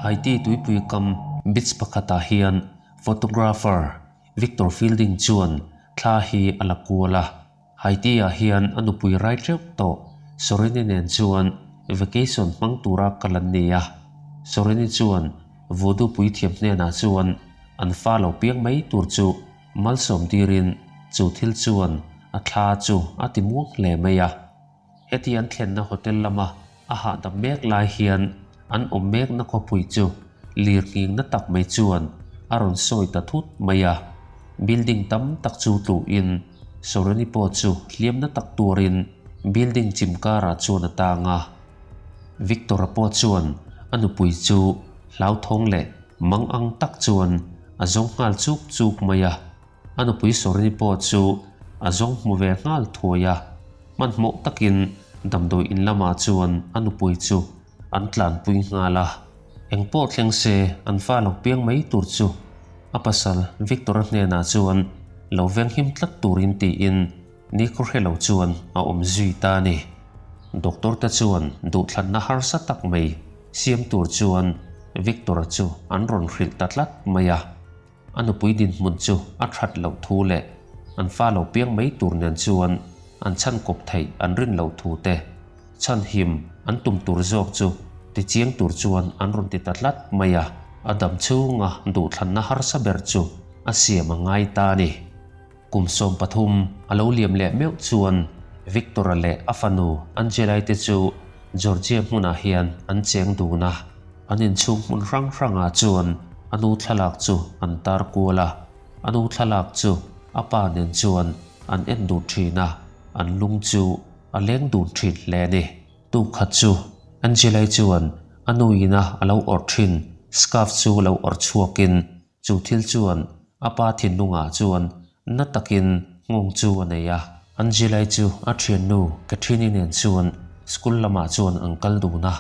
Haiti tuipui kam beach pakhatah hian photographer Victor Fielding chuan thla hi a la kual a. Haiti-ah hian a nupui rai teuh tawh Sorini nen chuan vacation hmang tura kal an ni a. Sorini chuan voodoo puithiam hnenah chuan an fa lo piang mai tur chu malsawm tirin chu thil chuan a thla chu a ti muang hle mai a. Heti an thlenna hotel lama a hahdam mek lai hian an awm mekna khawpui chu lir nghingna tak mai chuan a rawn sawi ta thut mai a. Building tam tak chu tluhin Soreni pawh chu hliamna tak tuarin building chim karah chuan a tang a. Victor-a pawh chuan a nupui chu hlauthawng leh mang ang tak chuan a zawng nghal chuk chuk mai a. A nupui Sorini pawh chu a zawng hmu ve nghal thuai a, hmanhmawh takin damdawi in lamah chuan a nupui chu an tlanpui nghal a. Eng pawh thleng se an fa lo piang mai tur chu a pasal Victor-a hnenah chuan lo venghim tlat turin tiin nikhaw hre lo chuan a awm zui ta a ni. Doctor te chuan duhthlanna harsa tak mai siam tur chuan Victor-a chu an rawn hrilh ta tlat mai a. A nupui dinhmun chu a that loh thu leh an fa lo piang mai tur nen chuan an chhan kawp theih an rin loh thu te, chhan him an tum tur zawk chu ti chiang tur chuan an rawn ti ta tlat mai a. A dam chhunga duhthlanna harsa ber chu a siam a ngai ta a ni. Kum 13 a lo liam leh meuh chuan Victor-a leh a fanu Angela-i te chu Georgia hmunah hian an cheng dun a. An inchhung hmun hrang hrangah chuan a nu thlalak chu an tar kual a, a nu thlalak chu a pa nen chuan an en dun thin a, an lung chu a leng dun thin hle a ni. Tuk khat chu Angela-i chuan a nu ina a lo awrh thin scarf chu lo awrh chhuakin Chu thil chuan a pa thinlungah chuan na takin nghawng chu a nei a. Angelai chu a thiannu Catherine-i nen chuan school lamah chuan an kal dun a.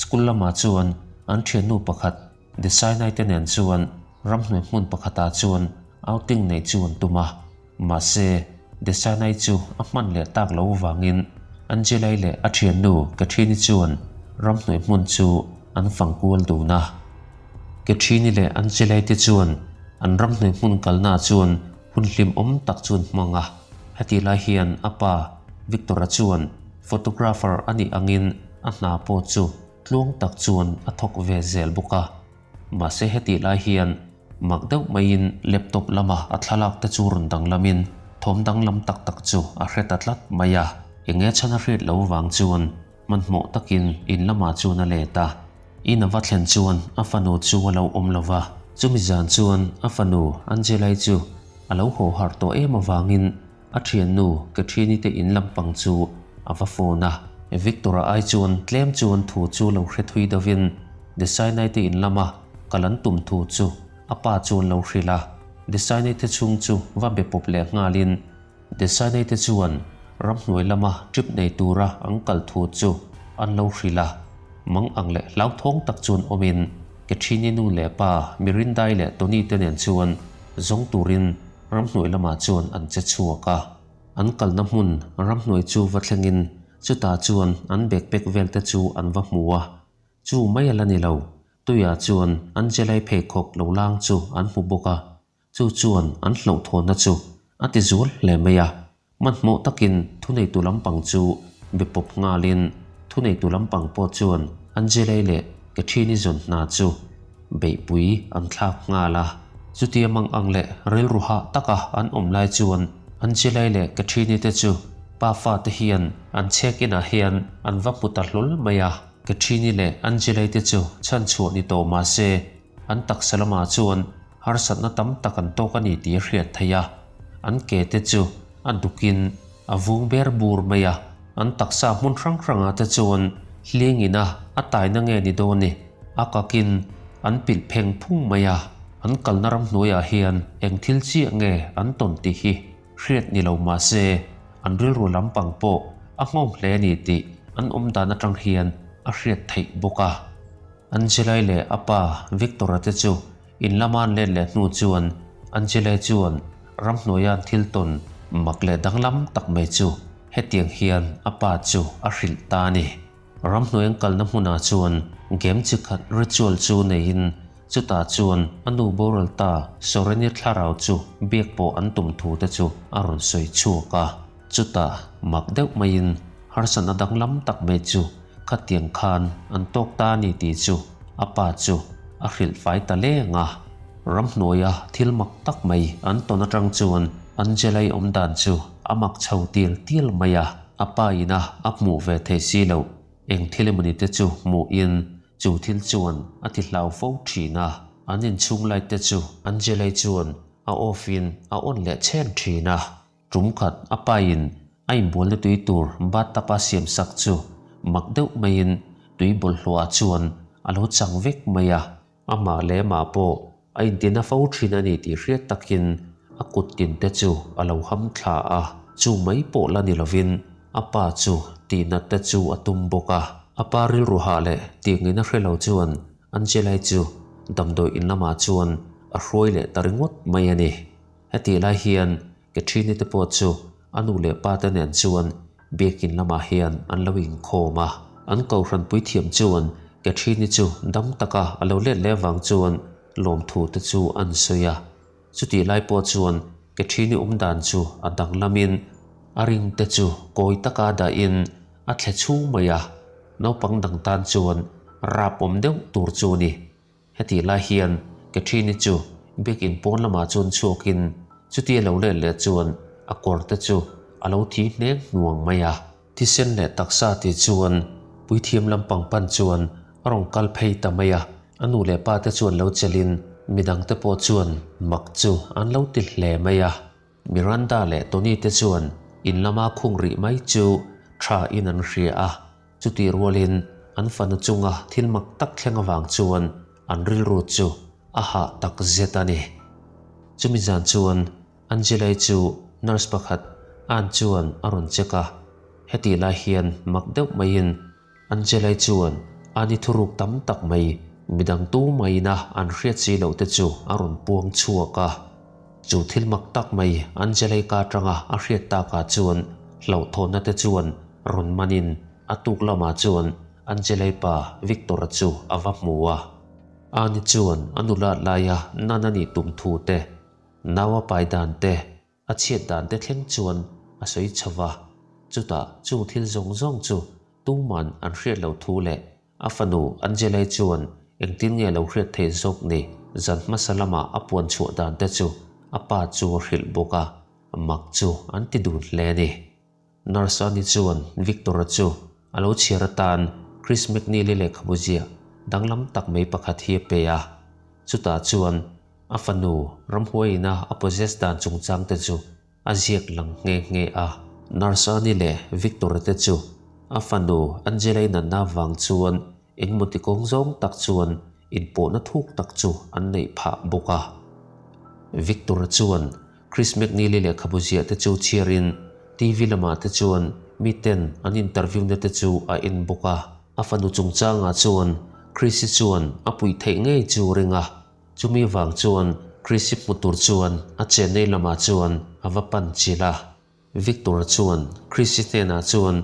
School lamah chuan an thiannu pakhat Desainai te nen chuan ramhnuai hmun pakhatah chuan outing neih chu an tum a. Mahse, Desainai chu a hman leh tak lo vangin Angelai leh a thiannu Catherine-i chuan ramhnuai hmun chu an fang kual dun a. Catherine-i leh Angelai te chuan an ramhnuai hmun kalnaah chuan hun hlimawm tak chu an hmang a. Hetih lai hian a pa Victor-a chuan photographer a nih angin a hna pawh chu tluang tak chuan a thawk ve zel bawk a. Mahse hetih lai hian mak deuh maiin laptop lama a thlalak te chu rawn danglamin thawm danglam tak tak chu a hre ta tlat mai a. Enge chhan a hriat lo vang chuan Hmanhmawh takin in lamah chuan a let a, in a va thlen chuan a fanu chu a lo awm lo va. Chumi zan chuan a fanu Angela-i chu a lo haw harh tawh em avangin a thiannu Catherine-i te in lampang chu a va phone a. Victor-a ai chuan tlem chuan thu chu lo hre thui deuhin Desainai te in lama kal an tum thu chu a pa chuan lo hrilh a. Desainai te chhung chu va be pawp leh nghalin Desainei te chuan ramhnuai lama trip nei tura an kal thu chu an lo hrilh a, mang ang leh hlauthawng tak chuan awmin Catherine-i nu leh pa Mirindai leh Tony te nen chuan zawng turin ramhnuai lamah chuan an che chhuak a. An kalna hmun ramhnuai chu va thlengin chutah chuan an backpack vel te chu an va hmu a, chu mai a la ni lo, tuiah chuan Angela-i pheikhawk lo lang chu an hmu bawk a. Chu chuan an hlauhthawnna chu a ti zual hle mai a, hmanhmawh takin thuneitu lampang chu be pawp nghalin thuneitu lampang pawh chuan Angelai leh Catherine-i zawn hna chu beihpui an thlak nghal a. Chutia mang ang leh rilru hah taka an awm lai chuan Angelai leh Catherine-i te chu pa fate hian an chhek inah hian an va hmu ta hlawl mai a, Catherine-i leh Angelai te chu chhanchhuah ni tawh mah se An taksa lamah chuan harsatna tam tak an tawk a ni tih a hriat theih a, an ke te chu a dukin a vung ber bur mai a, an taksa hmun hrang hrangah te chuan hliangin a a taina nge ni dawn ni, a kakin an pilh pheng phung mai a, an kalna ramhnuaiah hian eng thil chiah nge an tawn tih hi hriat ni lo mah se an rilru lampang pawh a nghawng hle a ni tih an awm dan atang hian a hriat theih bawk a. Angelai leh a pa Victor-a te chu in lama an let leh hnu chuan Angelai chuan ramhnuaia an thil tawn mak leh danglam tak mai chu hetiang hian a pa chu a hrilh ta a ni. Ramhnuai an kalna hmunah chuan game chi khat ritual chu neiin chutah chuan a nu boral ta Soreni thlarau chu biak pawh an tum thu te chu a rawn sawi chhuak a. Chutah mak deuh maiin harsatna danglam tak mai chu khatiang khan an tawk ta a ni tih chu a pa chu a hrilh fai ta leng a. Ramhnuaia thil mak tak mai an tawn atang chuan Angela-i awm dan chu a mak chho tial tial mai a. A pa ina a hmuh ve thei si loh eng thil emawni te chu hmuhin chu thil chuan a ti hlau fo thin a. An inchhung light te chu Angela-i chuan a off in a on leh chhen thin a. Tum khat a pa in a inbualna tui tur bathtub a siam sak chu mak deuh maiin tui bawlhhlawh ah chuan a lo chang vek mai a. Amah leh amah pawh a intina fo thin a ni tih hriat takin a kut tin te chu a lo ham thla a, chu mai pawh la ni lovin a pa chu tihnat te chu a tum bawk a. A pa rilru hah leh tihngin a hre lo chuan Angela-i chu damdawi in lamah chuan a hruai leh ta ringawt mai a ni. Hetih lai hian Catherine-i te pawh chu a nu leh pa te nen chuan biakin lamah hian an lo inkhawm a. An kohhran puithiam chuan Catherine-i chu dam taka a lo let leh avang chuan lawmthu te chu an sawi a. Chutih lai pawh chuan Catherine-i awm dan chu a danglamin a ring te chu kawi taka dahin a thle chhung mai a, naupang dang tan chuan rap awm deuh tur chu a ni. Hetih lai hian Catherine-i chu biakin pawn lamah chuan chhuakin chutia lo let leh chuan a kawr te chu a lo thi hneng hnuang mai a. Thisen leh taksa tih chuan puithiam lampang pan chuan a rawn kal phei ta mai a, a nu leh pa te chuan lo chelhin midang te pawh chuan mak chu an lo ti hle mai a. Miranda leh Tony te chuan in lama khung rih mai chu tha in an hria a. Chutih rualin an fanu chunga thil mak tak thleng avang chuan an rilru chu a hah tak zet a ni. Chumi zan chuan Angela-i chu nurse pakhat Ann chuan a rawn check a, hetih lai hian mak deuh maiin Angela-i chuan Ann-i thuruk tam tak mai midang tu maina an hriat si loh te chu a rawn puang chhuak a. Chu thil mak tak mai Angela-i ka atanga a hriat takah chuan hlauhthawnna te chuan rawn manin a tuk lamah chuan Angela-i pa Victor-a chu a va hmu a. Ani chuan a nulat laia nan a nih tum thu te, nau a pai dan te, a chhiat dan te thleng chuan a sawi chho va. Chutah chung thil zawng zawng chu tuman an hriat loh thu leh A fanu Angela-i chuan engtin nge lo hriat theih zawk ni? Zan hmasa lama a puan chhuah dan te chu a pa chu a hrilh bawk a, mak chu an ti dun hle a ni. Nurse Annie chuan Victor-a chu a lo chhiar atan Chris McNeil-i lehkhabu ziah danglam tak mai pakhat hi a pe a, chutah chuan a fanu ramhuaiin a a possess dan chungchang te chu A ziak lang nghe nghe a. Nurse Annie leh Victor-a te chu a fanu Angela-i natna vang chuan engemaw ti kawng zawng tak chuan inpawhna thuk tak chu an neih phah bawk a. Victor-a chuan Chris McNeil-i lehkhabu ziah te chu chhiarin TV lamah te chuan miten an interview-na te chu a en bawk a. A fanu chungchangah chuan Chris-i chuan a puih theih ngei chu ring a. Chumi vang chuan Chrissy hmu tur chuan a Chennai lamah chuan a va pan chilh a. Victor chuan Chrissy hnenah chuan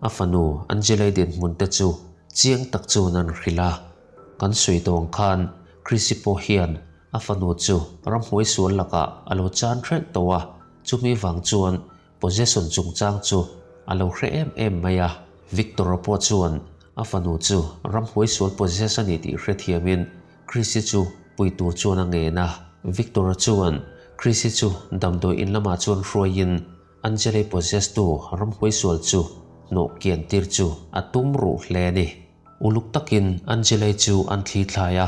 a fanu Angela-i dinhmun te chu chiang tak chuan an hrilh a. Kan sawi tawh ang khan Chrissy pawh hian a fanu chu ramhnuai sual lakah a lo chan hrelh tawh a, chumi vang chuan Possession chungchang chu a lo hre em em mai a. Victor-a pawh chuan a fanu chu ramhnuai sual possess a ni tih hrethiamin Chrissy chu pui tur chuan a ngen a. Victor-a chuan Chrissy chu damdawi in lamah chuan hruaiin Angela-i possess tu ramhnuai sual chu hnawh kian tir chu a tum ruh hle a ni. Uluk takin Angela-i chu an thli thlai a,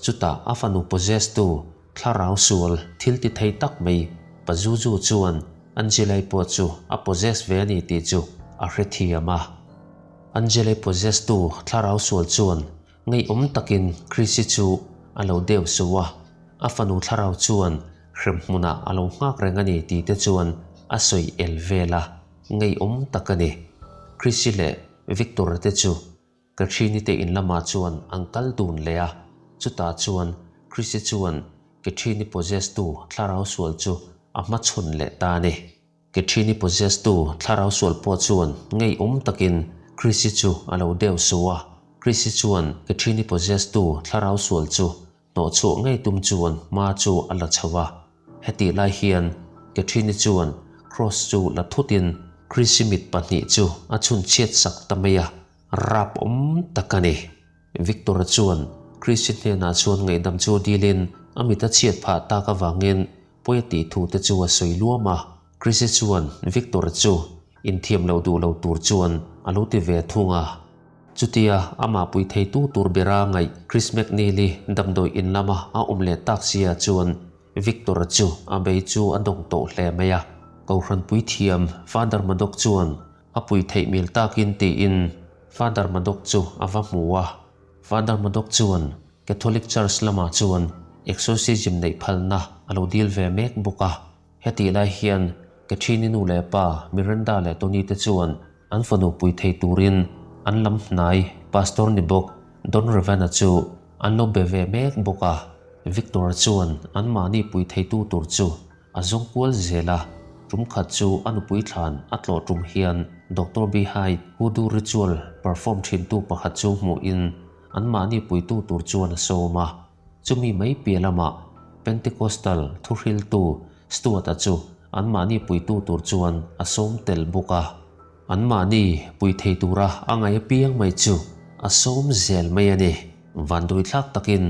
chutah a fanu possess tu Thlarau sual thil ti thei tak mai Pazuzu chuan Angela-i pawh chu a possess ve a ni tih chu a hrethiam a. Angela-i possess tu thlarau sual chuan ngeiawm takin Chrissy chu a lo deu suh a, a fanu thlarau chuan hrem hmunah a lo nghak reng a ni tih te chuan a sawi el vel a, ngeiawm tak a ni. Chrissy leh Victor-a te chu Catherine-i te in lamah chuan an kal dun leh a, chutah chuan Chrissy chuan Catherine-i possess tu thlarau sual chu a hmachhawn leh ta a ni. Catherine-i possess tu thlarau sual pawh chuan ngeiawm takin Chrissy chu a lo deu suh a. Chrissy chuan Catherine-i possess-tu thlarau sual chu hnawhchhuah ngei tum chuan hma chu a la chho a. Hetih lai hian Catherine-i chuan Cross chu la thutin Chrissy mit pahnih chu a chhun chhiat sak ta mai a, rap awm tak a ni. Victor-a chuan Chrissy hnenah chuan ngaihdam chu dilin a mit a chhiat phah tak avangin pawi a tih thu te chu a sawi luam a. Chrissy chuan Victor-a chu inthiam lo duh lo tur chuan a lo ti ve thung a. Chutia amah pui theitu tur bera ngaih Chris McNeil-i damdawi in lama a awm leh tak sia chuan Victor-a chu a bei chu a dawng tawh hle mai a. Kohhran puithiam Father Maddock chuan a pui theih mil takin tiin Father Maddock chu a va hmu a. Father Maddock chuan Catholic Church lamah chuan exorcism neih phalna a lo dil ve mek bawk a. Hetih lai hian Catherine-i nu leh pa Miranda leh Tony te chuan an fanu pui thei turin an lam hnai Pastor ni bawk Don Revana chu an lo be ve mek bawk a. Victor-a chuan anmahni pui theitu tur chu a zawng kual zel a, tum khat chu a nupui thlan a tlawh tum hian Doctor Bihait Hoodoo ritual perform thintu pakhat chu hmuhin anmahni puitu tur chuan a sawm a. Chumi mai piah lamah Pentecostal thuhriltu Stuart-a chu anmahni puitu tur chuan a sawm tel bawk a. Anmahni pui thei tura a ngaih apiang mai chu a sawm zel mai a ni. Vanduithlak takin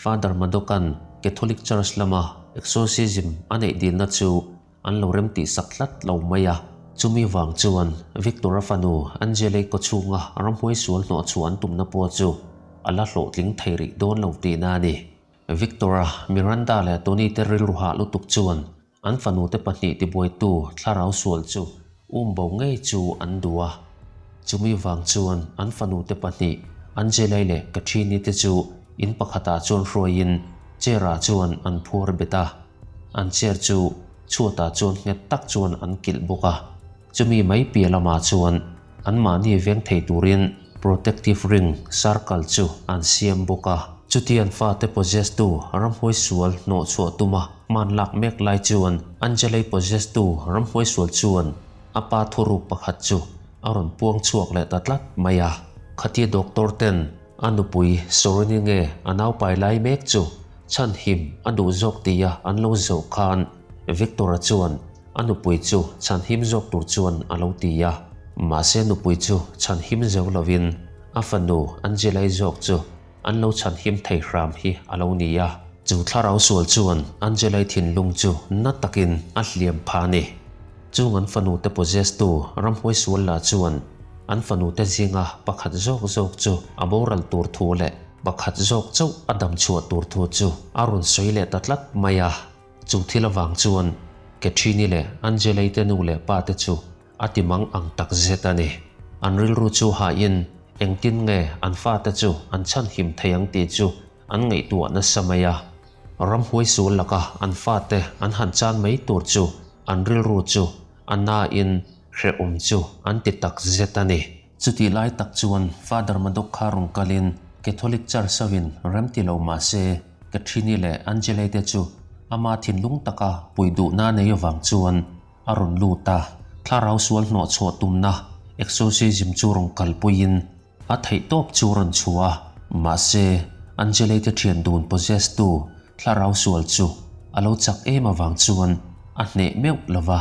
Father Madokan Catholic Church lama exorcism a neih dilna chu an lo rem tih sak tlat lo mai a. Chumi vang chuan Victor-a fanu Angela-i kawchhunga ramhuai sual hnawh chhuah an tumna pawh chu a la hlawhtling thei rih dawn lo tihna a ni. Victor-a, Miranda leh Tony te rilru hah lutuk chuan an fanu te pahnih tibuaitu thlarau sual chu um bo ngei chu an duh a. Chumi vang chuan an fanu te pahnih Angela-i leh Catherine-i te chu in pakhatah chuan hruaiin chair-ah chuan an phuar bet a. An chair chu chhuatah chuan nghet tak chuan an kilh bawk a. Chumi mai piah lamah chuan anmahni veng thei turin protective ring circle chu an siam bawk a. Chuti an fate possess-tu ramhuai sual hnawh chhuah tuma hman lak mek lai chuan Angelei possess-tu ramhuai sual chuan a pa thuruk pakhat chu a rawn puang chhuak leh ta tlat mai a. Khatia doctor ten a nupui Sorini nge a naupai lai mek chu chhanhim a duh zawk tia an lo zawh khan Victor-a chuan A nupui chu chhanhim zawk tur chuan a lo ti a, mahse nupui chu chhanhim zo lovin a fanu Angela-i zawk chu an lo chhanhim thei hram hi a lo ni a. Chu thlarau sual chuan Angela-i thinlung chu na takin a hliam pha a ni. Chung an fanu te possess-tu ramhuai sual lah chuan an fanu te zinga pakhat zawk zawk chu a boral tur thu leh pakhat zawk chauh a damchhuah tur thu chu a rawn sawi leh ta tlat mai a. Chu thil avang chuan Catherine-i leh Angela-i te nu leh pa te chu a ti mang ang tak zet a ni. An rilru chu hahin engtin nge an fate chu an chhanhim thei ang tih chu an ngaihtuah nasa mai a. Ramhuai sual laka an fate an han chan mai tur chu an rilru chu a nain hrehawm chu an ti tak zet a ni. Chutih lai tak chuan Father Maddock kha rawn kalin Catholic Church hoin rem ti lo mah se Catherine-i leh Angela-i te chu ama thinlung taka puih duhna nei avang chuan a rawn lut a. Thlarau sual hnawh chhuah tumna exorcism chu rawn kalpuiin a theihtawp chu rawn chhuah a. Mahse, Angela-i te thian dun possess-tu thlarau sual chu a lo chak em avang chuan a hneh meuh lo va,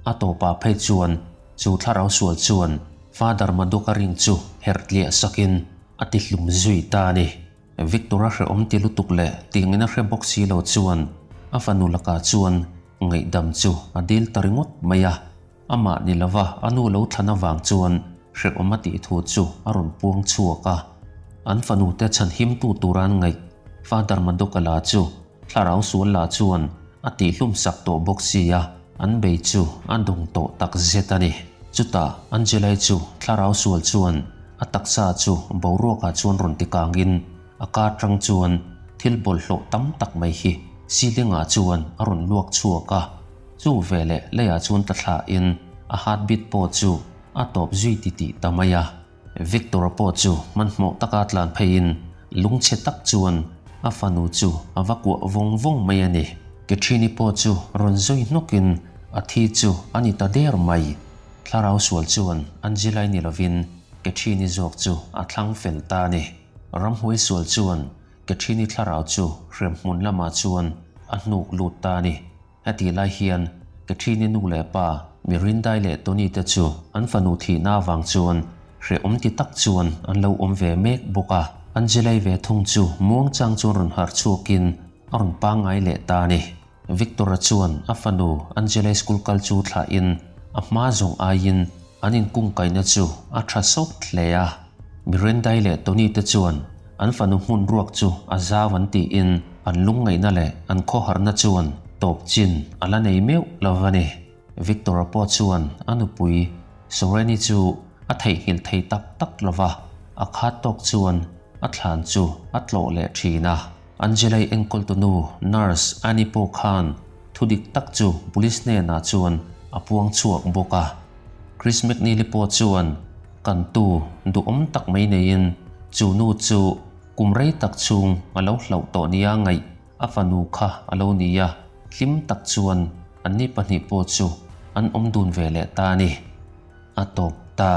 a tawpah phei chuan Chu thlarau sual chuan Father Maduka ring chu herh tliah sakin a ti hlum zui ta a ni. Victor-a hrehawm ti lutuk leh tingin a hre bawk si lo chuan a fanu lakah chuan ngaihdam chu a dil ta ringawt mai a. Amah ni lova a nu lo thlan avang chuan hrehawm a tih thu chu a rawn puang chhuak a. An fanu te chhanhimtu tura an ngaih Father Maduka la chu Thlarau sual lah chuan a tihhlum sak tawh bawk si a, an bei chu a dawng tawh tak zet a ni. Chutah Angelai chu thlarau sual chuan a taksa chu boruakah chuan rawn ti kangin a kar tang chuan thil bawlhhlawh tam tak mai hi ceiling ah chuan a rawn luak chhuak a, chu veleh leiah chuan tla thlahin a heartbeat pawh chu a tawp zui titih ta mai a. Victor-a pawh chu hmanhmawh taka tlan pheiin lungchhe tak chuan a fanu chu a va kuah vawng vawng mai a ni. Catherine-i pawh chu rawn zui hnawkin a thi chu a ni ta der mai. Thlarau sual chuan Angela-i ni lovin Catherine-i zawk chu a thlang fel ta a ni. Ramhuai sual chuan Catherine-i thlarau chu hremhmun lamah chuan a hnuk lut ta a ni. Hetih lai hian Catherine-i nu leh pa Mirindai leh Tony te chu an fanu thihna avang chuan hrehawm ti tak chuan an lo awm ve mek bawk a. Angela-i ve thung chu muangchang chuan rawn harh chhuakin a rawn pangngai leh ta a ni. Victor-a chuan a fanu Angela-i school kal chu thlahin a hma zawng aiin an inkungkaihna chu a tha sawt hle a. Mirendai leh Tony te chuan an fanu hmun ruak chu a zau an tiin an lungngaihna leh an khawharna chuan tawp chin a la nei meuh lo a ni. Victor-a pawh chuan a nupui Soreni chu a theihnghilh thei tak tak lo va, a khat tawk chuan a thlan chu a tlawh leh thin a. Angela-i enkawltu nu Nurse Annie pawh khan thu dik tak chu police hnenah chuan a puang chhuak bawk a. Chris McNeil-i pawh chuan kantu duhawm tak mai neiin chu nu chu kum rei tak chhung a lo hlauh tawh nia ngaih a fanu kha a lo ni a, hlim tak chuan anni pahnih pawh chu an awm dun ve leh ta a ni. A tawp ta.